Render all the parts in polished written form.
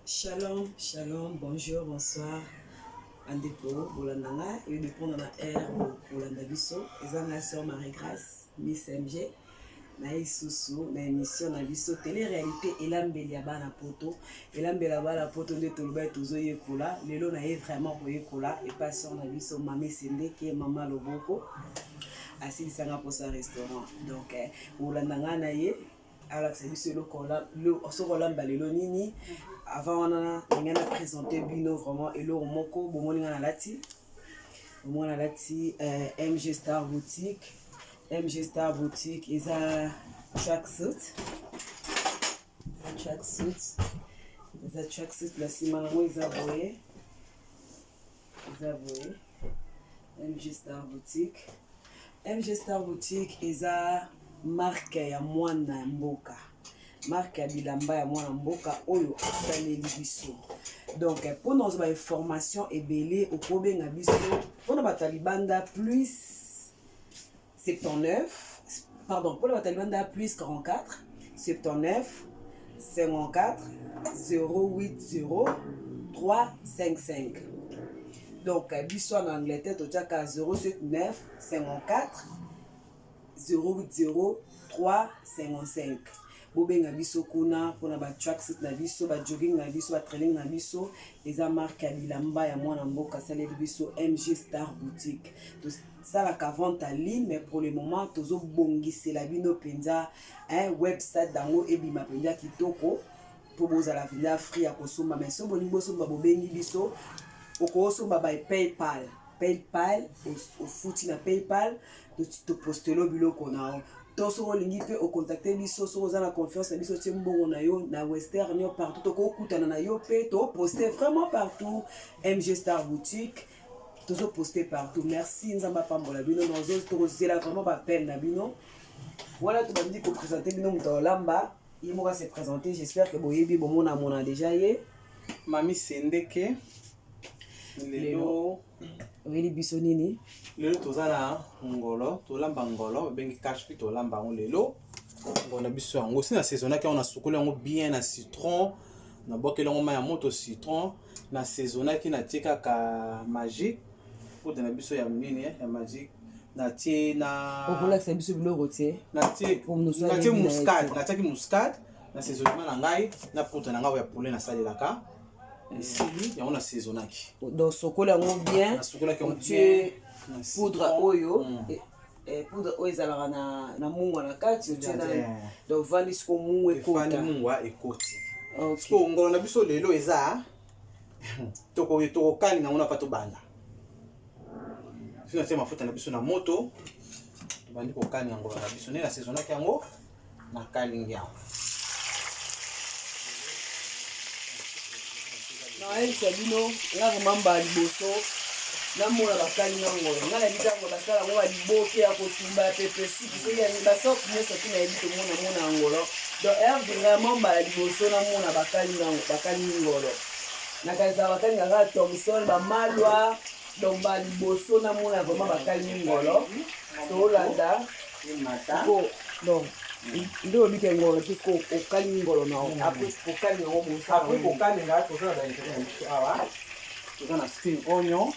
Shalom, shalom, bonjour, bonsoir. Bandeko, bolanda nga, yo dépendre na heure bolanda biso. Eza nga sœur Marie-Grâce, Miss MG. Na lisusu na émission na biso télé-réalité elambeli ya bana poto. Elambeli ya bana poto nde toloba tozoyekola. Lelo na ye vraiment koyekola epa sœur na biso Mame Sendeke, Mama Loboko. Asilisanga posa restaurant. Donc, bolanda nga na ye alakisa biso eloko soki olamba lelo nini. Avant wana ndenge na présente bino vraiment eloko moko bomoni nga nalati, bomoni nalati MG Star Boutique. MG Star Boutique eza tracksuit, tracksuit eza tracksuit, na nsima nango eza boye, eza boye. MG Star Boutique, MG Star Boutique eza marque ya mwana ya mboka, marque ya bilamba ya mwana mboka oyo asaleli biso. Donc mpona kozwa bainformation ebele, okobenga biso. Mpona bato ya libanda, plus 79, pardon, mpona bato ya libanda, plus 44 79 54 080 355. Donc biso na Angleterre totiaka 079 54 080 355. Bobenga biso kuna mpona batracksuit na biso, bajogging na biso, batraining na biso. Eza marque ya bilamba ya mwana mboka asaleli biso, MG Star Boutique. Tosalaka vente en ligne, mais pour le moment tozobongisela bino mpenza website yango ebima mpenza kitoko mpo bozala mpenza free ya kosomba. Mais so bolingi bosomba, bobengi biso. Okosomba by PayPal, PayPal, ofuti na PayPal, topostelo biloko na yo. To soki olingi mpe ocontacte biso, soki oza na confiance na biso, otie mbongo na yo na Western Union, partout tokokutana na yo mpe toposte vraiment partout. MG Star Boutique, tozoposte partout. Merci, Nzambe apambola bino. Tokozela vraiment baappel na bino wana. Tobandi koprésente bino moto olamba, ye moko ase présente. J'espère que boyebi, bomona mona déjà ye. Mami Sendeke lelo. Oyeli biso nini? Lelo toza na ngolo, tolamba ngolo babengi cache mpe tolamba yango lelo. Ngolo na biso yango si nasaisonnaki yango, nasukoli yango bien na citron, nabwakeli yango mai ya moto, citron, nasaisonnaki, natie kaka Maggi, poudre na biso ya nini, ya Maggi, natie na Okolakisa biso biloko te? Natie muscade, natiaki muscade na saisonnement na ngai na poudre na ngai ya poulet nasalelaka, esili yango nasaisonnaki. Donc sokoli yango bien? Nasukolaki yango. Otie poudre oyo, poudre oyo ezalaka na mungwa na kati, otie. Donc vandi siko mungwa ekota. Mungwa ekoti. Siko ngolo na biso lelo eza tokokalinga yango nafa. Tobanda biso, natie mafuta na biso na moto, tobandi kokalinga ngolo na biso. Nde nasaisonnaki yango, nakalingi yango. Nayebisa bino, nga vraiment mbala liboso namona bakalinga ngolo. Nga nayebi ntango basala yango baliboke ya kotumba, ya pepe supu, soki basorte nyonso tu nayebi tomona mona ya ngolo. Donc ere vraiment mbala liboso namona bakalingi ngolo. Nakanisaka bakalinga kaka thomson, bamalwa. Donc mbala liboso namona vraiment bakalingi ngolo. Tolanda siko. Donc nde obike ngolo te, siko okalingi ngolo na yo, après kokalinga yango. Après kokalinga, toza na baingrédient na biso awa. Toza na spring onion,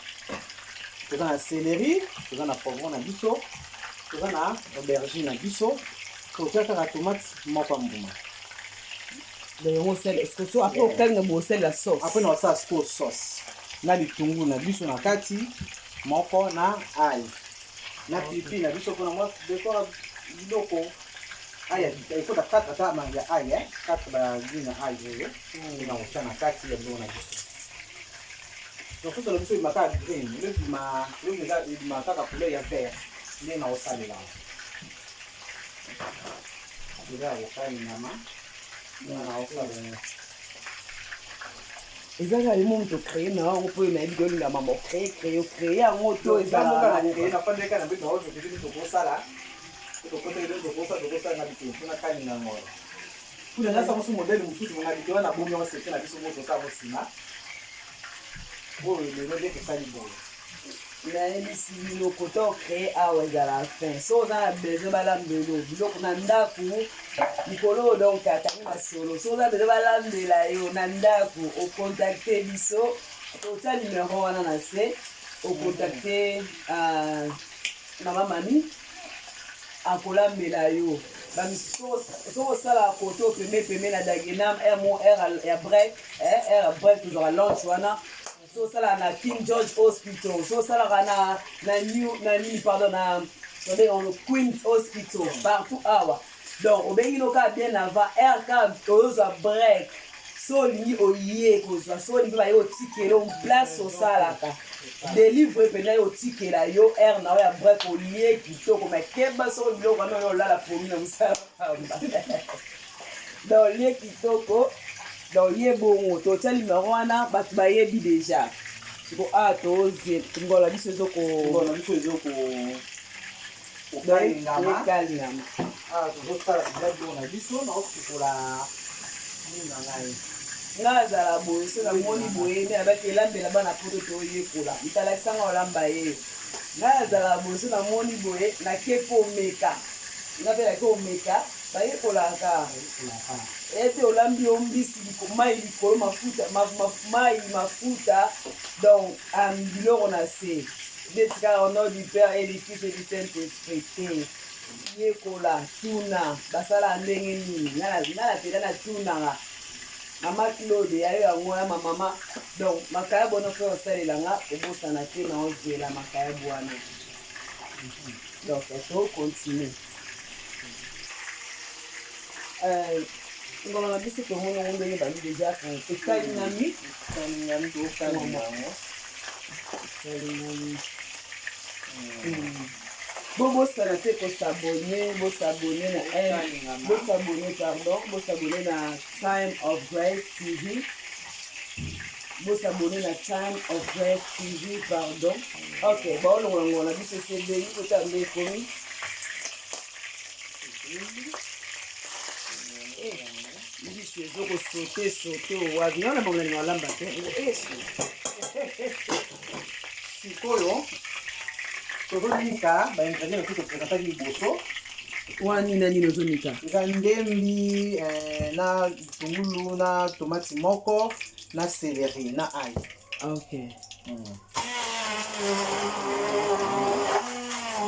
toza na céleri, toza na poivron na biso, toza na aubergine na biso, totia kaka tomate moko ya mbuma. Donc yango osala so après okalinga boye, osalela sauce? Après na osala sikoyo sauce na litungulu na biso na kati moko, na ail, na pilipili na biso mpona mwa décor biloko. Ail ekota 4 ata ya ail, 4 bagine ya ail oyo ena kotia na kati ya biloko na biso. Donc soso na biso ebima kaka green, ebima ebima kaka couleur ya vert nde na kosalela eza ya kokalingama na kosalela. Eza kaka yo moto créé na yango, mpo nayebi ke olinga mama ocréé, créé, ocréé yango to? Ezanafandeka na mbeto tokosala, tokosala na bito mpona kalinga ngolo kuna. Nasa mosu modèle mosusu na bito wana bomi yango secret na biso mo tosala ngo nsima. Oyo lelo nde tosali boye. Nayebisi bino kota ocree awa ezala fin. So oza na besoin balambelo biloko na ndako mikolo oyo, donc atangi masolo. So oza besoin balambela yo na ndako, ocontacte biso, totia numero wana na se, ocontacte mama Mami, akolambela yo. Soki osalaka kote opeme peme na Dagenham, r r ya break, r ya break, tozwaka lunch wana. So osalaka na King George Hospital, so osalaka na new na nini, pardon, na babenga Queens Hospital, partout awa. Donc obengi no kaka bien avant r ka ozwa break. So olingi oye kozwa, so olingi baye otikela place osalaka délivre mpenza, ye otikela yo aire na yo ya break, olie kitoko. Me keba, soko biloko wana oyo olala pomi na mosala pamba. Donc olie kitoko. Donc ye bongo totia numero wana, bato bayebi déjà. Siko awa tozie ngola biso ezoko biso ezoko okalingama. Ekalingama. Awa tozosala deja biloko na biso, naosukola nini na ngai. Nga azala boye, so namoni boye nde nabaki elambela bana poto, toyekola mitalakisanga olamba ye. Ngai azala boye, so namoni boye nake mpo omeka, nga mpe nake omeka. Bayekolaka ete olambi yo mbisi, mai likolo, mafuta, mai, mafuta, donc biloko na se nde tikaka. Au nom du Père et du Fils et du Saint-Esprit te. Yekola, tuna basala ndenge nini. Nga na pela natunaka mama Claude yayo yango ya mamama. Donc makayabo wana fo osalelanga, kobosana te na ozela makayabo wana. Donc tocontinue ngoma na biso. Tomoni yango ndenge bali deja ekalingami. Kalingami, tokalinga yango. Kalingami. Bobosana te kos'abonner, bos'abonner na m bos'abonner, pardon, bos'abonner na Time of Grace TV, bos'abonner na Time of Grace TV, pardon. Ok, baolongola ngolo na biso esebeli, kotala nde ekomi mbisi ezokosote sote owapi. Nga na bango nalinga olamba te eso. Sikoyo tozonika baingrédient na biso toprésentaki liboso. Wana nini na nini ozonika? Eza ndembi na litungulu na tomati moko na céleri na ail. Ok.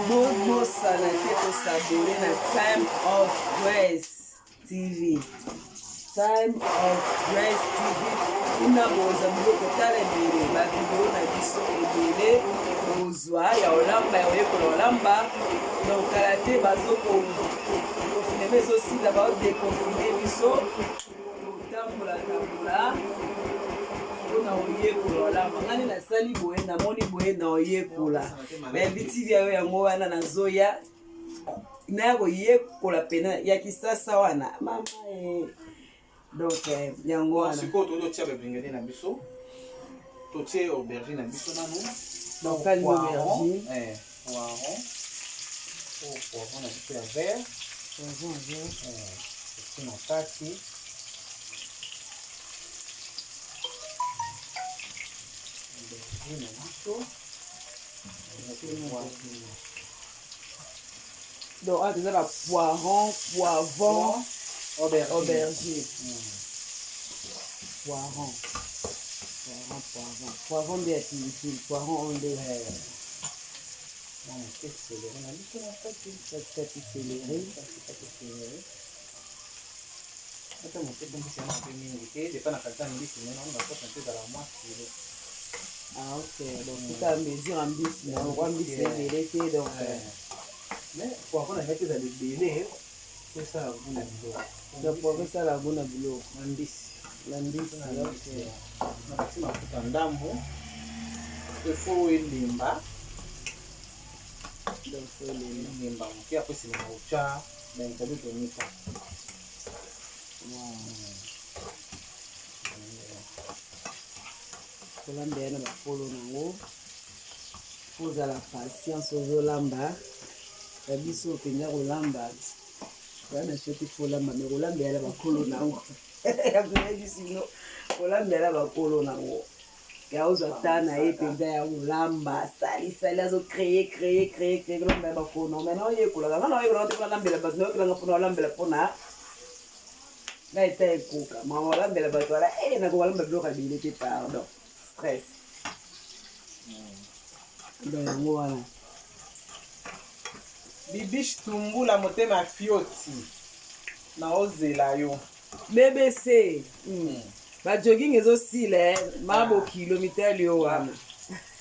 Bobosana te kos'abonner na Time of Grace TV, Time of Grace TV. Kuna bozwa biloko, tala ebele, bavideo na biso ebele bozwa ya olamba, ya oyekola olamba. Donc kala te bazoko confinement ezosila, baodéconfiner biso, kotambola tambola mpona oyekola olamba. Ngani nasali boye, namoni boye na oyekola bayebi yayo yango wana. Nazoya naya koyekola pena ya kisasa wana, mama e. Donc yango wana. Sikoyo tozotia baingrédient na biso, totie aubergine na biso nanu. Donc kali aubergine. Poiron, oyo poivron na biso ya vert. Poivron vert. Totie na kati aubergine na biso. Donc awa toza na poiron, poivron, aubergine. Aubergine, poiron, poiron, poivron, poivron nde ya pilipili, poiron oyo nde. Mwa moke céleri na biso na kati. Katikati céleri. Katikati céleri, ata moke te, mbisi yango mpe mingi te, depa na kalita mbisi me nango nakosa mpe ezala mwa kilo. Ah ok, donc tuta mesure ya mbisi na yango, mbisi ebele te, donc. Mais poivron na ngai te, ezala ebele po esala goût na biloko. Donc poivron esala goût na biloko. Na mbisi. Na mbisi. Ok. Na bati mafuta ndambo, efo elemba. Donc elemba. Elemba moke, après nsima na kotya baintabi tonika. Wow. Kolamba ya na bakolo nango, ozala patience. Ozolamba ya biso mpenza, kolamba ya na soki folamba me kolamba ya na bakolo nango, yakoyebisi bino kolamba ya na bakolo nango. Ya ozwa ta na ye mpenza ya kolamba, asalisali, azo créer, créer, créer, créer, kolamba ya bakono. Mais naoyekolaka, nga naoyekolaka te mpona lambela bato, nayokelanga mpona olambela mpona ngai eta ekoka. Mama olambela bato wala, eh, nakokalamba biloko ya bele te, pardon. Stress. Donc yango wana. Bibiche Tumbula motema fioti. Naozela yo. BBC. Ba jogging ezosila eh. Ma bokilo mitali yo wana.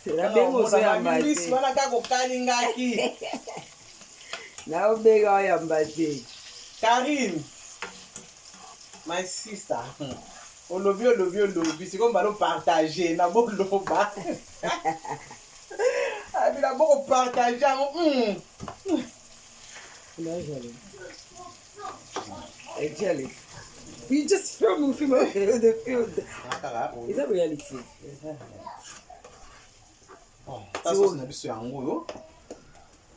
Nabengi ozoyamba te. Wana kaka okalingaki. Naobenga oyamba te. Karine. My sister. Olobi olobi olobi sikoyo mbala opartage na boloba. Abila boko partage yango. Jealous. You just film film the film. Is that reality? Sauce na biso yango oyo.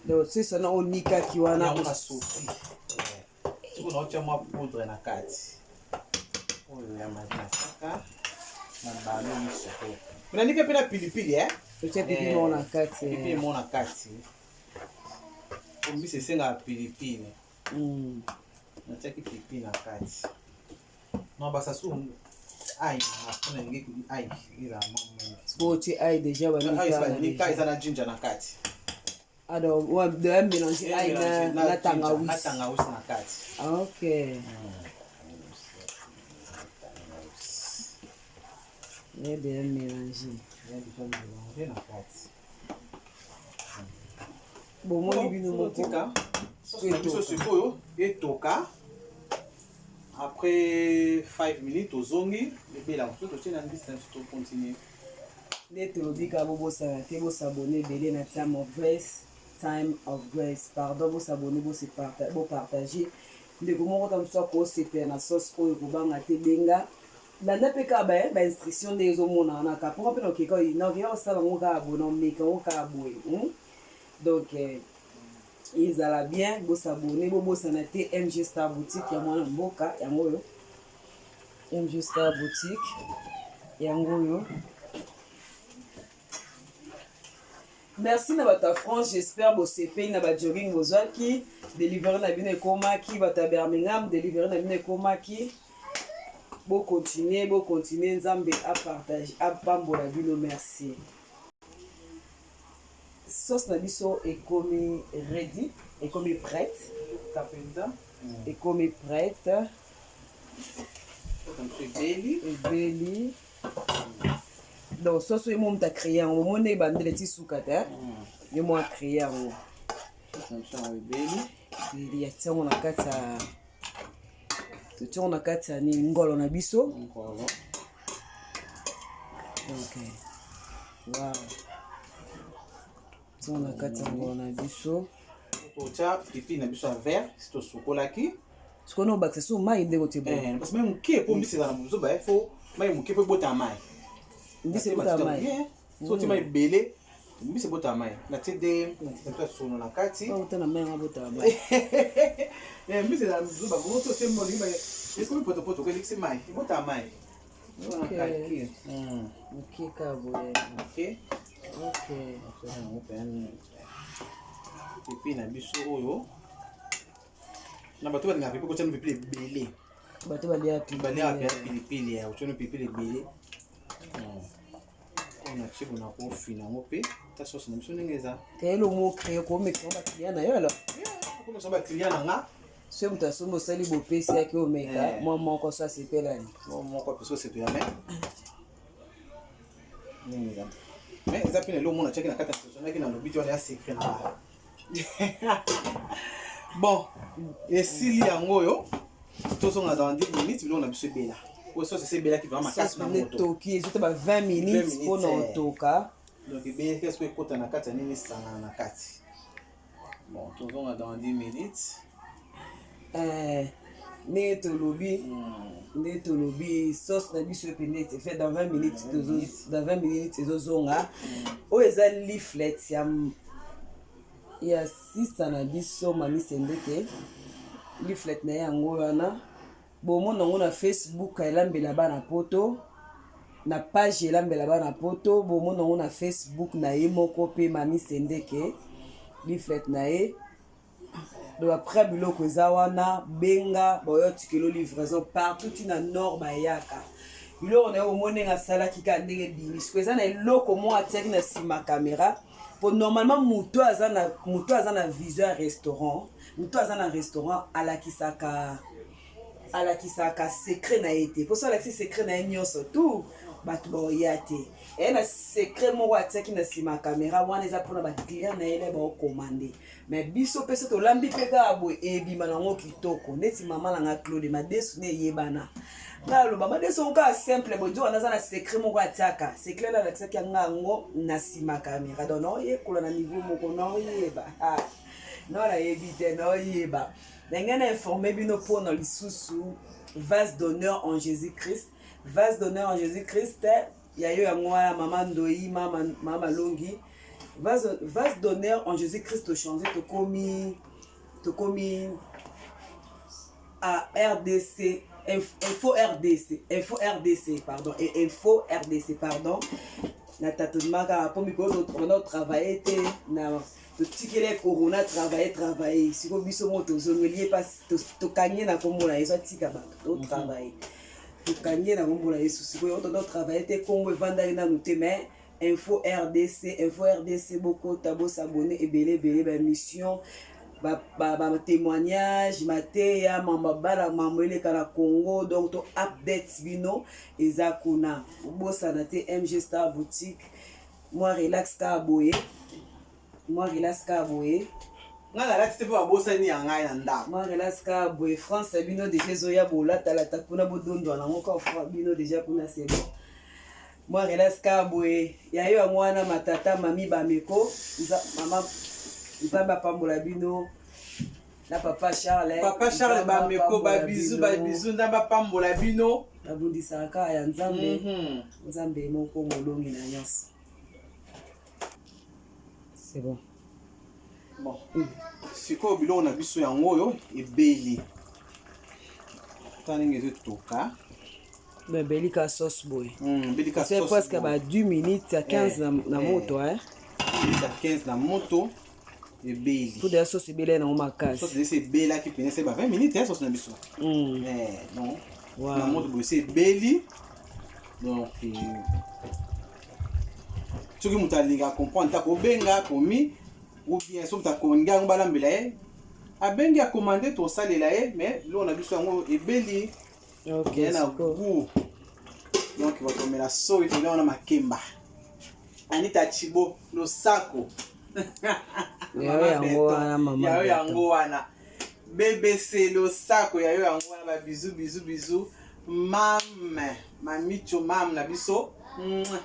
Donc c'est ça na onikaki wana yango na sofi. Sikoyo naotia mwa poudre na kati. Oyo ya makaka na baloli sikoyo. Nanika mpe na pilipili eh. Otia pilipili moko na kati. Pilipili moko na kati. Mbisi esengaka pilipili. Natiaki pilipili na kati. Non basasu ai mpona elingi ai ezala mwa mingi. Sikoyo otie ai déjà banika eza na ginger na kati. Alors, ouais, de mélanger ail na, na tangawisi. Na tangawisi na kati. Ok. Ya bien mélanger. Ya déjà mélanger na kati. Bomoni bino moko. Biso sikoyo etoka. Après 5 minutes ozongi ebela mosusu totie na mbisi na biso to continuer. Nde tolobi kaka bobosana te bosabone ebele na Time of Grace, Time of Grace. Pardon bosabone bose bopartage. Ndeko moko ta mosusu akosepela na sauce oyo kobanga te benga. Landa mpe kaka ba ba instruction nde ezomonana wana kaka mpo mpe nakeka nakeka kosala yango kaka boye naomeka yango kaka boye. Donc ezala bien bosabone bobosana te MG Star Boutique ya mwana mboka yango oyo. MG Star Boutique yango oyo. Merci na bato ya France, j'espère bosepeli na ba jogging bozwaki, delivery na bino ekomaki, bato ya Birmingham delivery na bino ekomaki. Bo continuer, bo continuer, Nzambe a partage, apambola bino, merci. Sauce na biso ekomi ready, ekomi prête. Ekomi prête. Ebeli. Ebeli. Donc sauce oyo moto a créé yango, omoni ebandeli ti suka te. Ye mo a créé yango. Ebeli. Ebeli atia yango na kati ya totia yango na kati ya nini ngolo na biso. Ngolo. Donc wow. Tia yango na kati ya ngolo na biso. Totia pilipili na biso ya vert si tosukolaki. Sikoyo na obakisa so mai ndenge otie bongo. Parce que mai moke mpo mbisi ezala na bozoba, faut mai moke mpo ebota mai. Mbisi ebota mai. So otie mai ebele, mbisi ebota mai. Natie de natia sono na kati. Ota na mai yango abota mai. Mbisi ezala na bozoba, bongo so otie mai ekomi potopoto, elekisi mai, ebota mai. Ok. Moke kaka boye. Ok. Ok. Epi na biso oyo na bato balingaka pipi kotia no pilipili ebele. Bato baliaka pilipili. Baliaka pilipili ya kotia no pilipili ebele. Oyo na tie bona kofina yango mpe ta sauce na biso ndenge eza. Kayelo mo créer komekisa ba client na yo alors. Komekisa ba client na nga. Soki moto asombi osali bopesi yaki omeka mwa moko so asepelani. Mwa moko mpe so osepela mais ndenge eza. Mais eza mpe na eloko moko natiaki na kati ya sauce naki na lobi te wana ya secret na nga. Bon, esili yango oyo tozonga dans 10 minutes biloko na biso ebela. Oyo sauce esi ebelaki vraiment makasi na moto. Etoki ezota ba 20 minutes mpona otoka. Donc ebelaki soki ekota na kati ya nini esangana na kati. Bon, tozonga dans 10 minutes. Ndenge tolobi, ndenge tolobi sauce na biso epende ete fait dans 20 minutes, dans 20 minutes ezozonga. Oyo eza leaflet ya sista na biso Mami Sendeke. Leaflet na ye yango wana. Bomona yango na Facebook elambela bana poto. Na page Elambela Bana Poto, bomona yango na Facebook na ye moko mpe Mami Sendeke leaflet na ye. Donc après biloko eza wana, benga baoyo tikelo livraison partout ti na nord bayaka. Biloko na ye omoni ndenge asalaki kaka ndenge ebimi. Sikoyo eza na eloko moko atiaki na nsima kamera po normalement moto aza na moto aza na vision ya restaurant, moto aza na restaurant alakisaka alakisaka secret na ye te, mpo so alakisi secret na ye nyonso tout bato baoya te. Eye na secret moko atiaki na nsima ya kamera wana eza mpona baclient na ye nde baokomande. Mais biso mpe so tolambi mpe kaka boye ebima nango kitoko neti mama na nga Claude madesu nde eyebana. Nga aloba madesu yango kaka simple boye, nzoka naza na secret moko atiaka secret na alakisaki yanga yango na nsima kamera. Donc naoyekola na niveau moko naoyeba no nayebi te naoyeba na ngai na informe bino mpona lisusu vase d'honneur en Jésus-Christ. Vase d'honneur en Jésus-Christ ya yo yango wana mama Ndoi, mama mama Longi. Vase d'honneur en Jésus-Christ tochange, tokomi tokomi à RDC Info RDC, Info RDC pardon, et Info RDC pardon. Na tâtonnement kaka mpo mikolo tobanda kotravaille te na totikeli corona travaille travaille sikoyo biso moko tozongeli ye mpasi tokangi ye na nkombo na Yesu atika bato totravaille tokangi ye na nkombo na Yesu sikoyo tondo travaille te nkombo evandaki nanu te. Mais Info RDC, Info RDC, bokota bosabone ebele ebele, baémission, batémoignage, mateya, mambo bala, mambo eleka na Congo. Donc to update bino eza kuna. Bosana te MG Star Boutique. Mwa relax kaka boye, mwa relax kaka boye. Ngai nalati te mpo babosani ya ngai na ndako. Mwa relax kaka boye. France ya bino deja ezoya, bolatalata kuna, bodondwa nango kaka bino deja kuna, c'est bon. Mwa relax kaka boye. Ya yo yango wana matata mami bameko mama, Nzambe apambola bino na papa Charles. Papa Charles Nzambe bameko apambola babizu bino. Babizu, Nzambe apambola bino. Babundisaka kaka ya Nzambe. Nzambe moko molongi na nyonso, c'est bon. Bon, sikoyo biloko na biso yango oyo ebeli, ta ndenge ezotoka. Ebeli ka sauce boye. Ebeli ka c'est sauce presque boye. Ba 10 minutes ya 15 na moto, eh. Minutes ya 15 na moto, ebeli. Po deya sauce ebeli nango makasi. Sauce esi ebelaki pene se ba 20 minutes, eh, sauce na biso. Donc na moto boye esi ebeli. Donc soki moto alingi acomprendre ta kobenga komi ou bien soki moto akolingi yango balambela ye, abengi, akomande, tosalela ye. Mais biloko na biso yango ebeli. Ok. Ye na Sikoyo goût. Donc bakomela soyi, tolia wana makemba. Anita Chibo, losako. Yayo yango wana mama yayo Beton. Yango wana BBC, losako yayo yango wana. Babizu, bizu, bizu, mame mamicho, mame na biso. Mwah.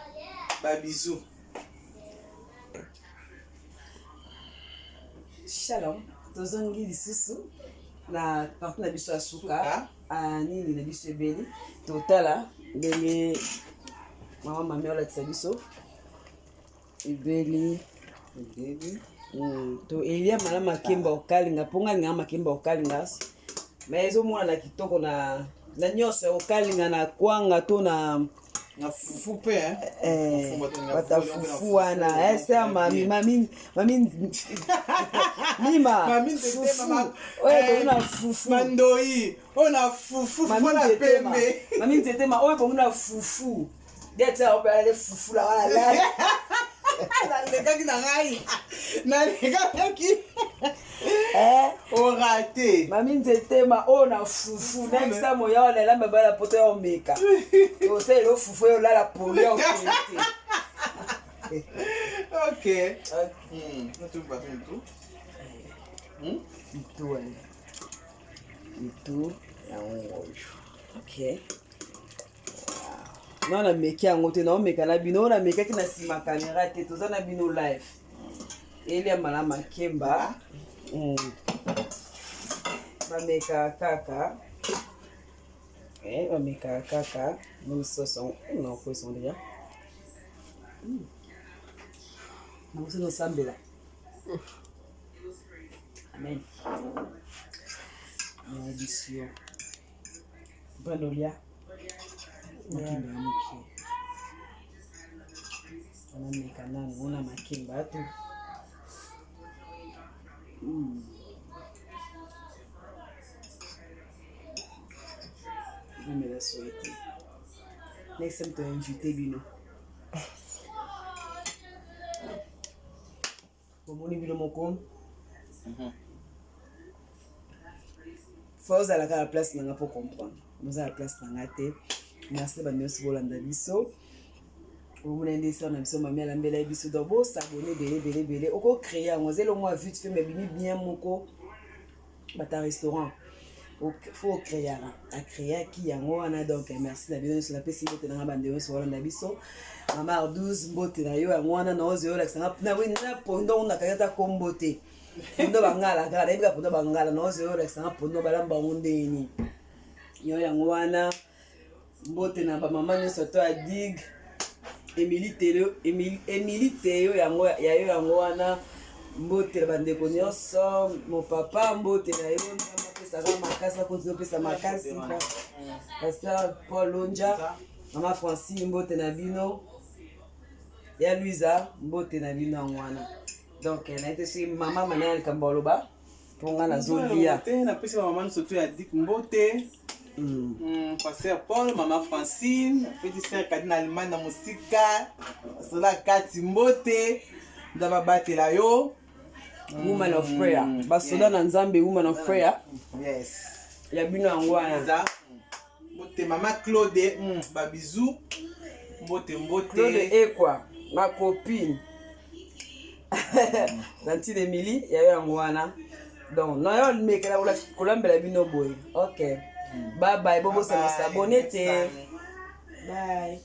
Babizu. Shalom, tozongi lisusu na partie na biso ya suka. Suka. Ah, nini na biso ebeli, totala ndenge mama mami olakisa biso ebeli. Ebeli. To eliama na makemba okalinga, mpo nga alingaka makemba okalinga, mais ezomonana kitoko na nyonso ya kokalinga na kwanga to na Na fufu mpe, hein? Eh, Fufu, bato bata fufu, fufu wana, eh, ser mami mami mami mima. Mami nzete, fufu oyo eh, ebongi na fufu. Mandoi oyo na fufu, Mami fufu na nzetema. pembe. Mami nzetema oyo ebongi na fufu nde tia opela le fufu la wana la. Nalekaki na ngai, nalekaki. Eh, orate. Mami nzetema oyo na fufu, nayebisa moya wana elamba bala poto ya omeka osaleli fufu oyo olala poli ya okende te. Ok. Natuba mutu. Mitu wana, mitu yango oyo. Ok, nga nameki yango te, naomeka na bino. Oyo namekaki na nsima kamera te, toza na bino live. Eliamba na makemba. Bamekaka kaka, bamekaka kaka mososo nakoeson deja nakosi nosambela. Amen. Nayebisi yo brenda, olia makemba ya mokie. Nameka nanu ona makemba to. Namela soyi te. Next time to invite bino. Bomoni bino moko. Faut ozalaka na place na nga po comprendre. Oza na place na nga te. Merci ba nyonso bolanda biso. Omona nde sœur na biso mami alambela biso donc bo s'abonner ebele ebele ebele. Oko créer yango eza elongo ya vite fait mais ebimi bien moko bata restaurant. Faut ocréaka acréaki yango wana donc merci na bino nyonso napesi mbote na nga bandeko nyonso bolanda biso mama Ardouz mbote na yo yango wana naozo yo olakisa nga na pondo nakaki ata kombo te pondo bangala kaka nayebi kaka pondo bangala naozo yo olakisa nga pondo balamba yango ndenge nini yo yango wana mbote na bamama nyonso to ya dig Emily Telo Emily Teyo yango ya yo yango wana mbote na bandeko nyonso mon papa mbote na yo nzambe apesaka makasi akontinue opesa makasi pasteur Paul Lonja mama Francine mbote na bino ya Louisa mbote na bino yango wana donc naye te soki mama mana ya likambo aloba mpo nga nazolia te napesi bamama nyonso to ya dik mbote. Pasteur Paul, mama Francine, petit sœur Kadi na Allemagne na mosika, sola kati mbote, nzambe abatela yo. Woman of prayer, basoda na Nzambe, woman of prayer. Yes. Ya bino yango wana. Eza mbote mama Claude, babisous. Mbote mbote. Claude Ekwa, ma copine. Tantine Emily, ya yo yango wana. Donc, na yo mekela kolambela bino boye. Ok. Bye bye, bobosana s'abonner te. Bye.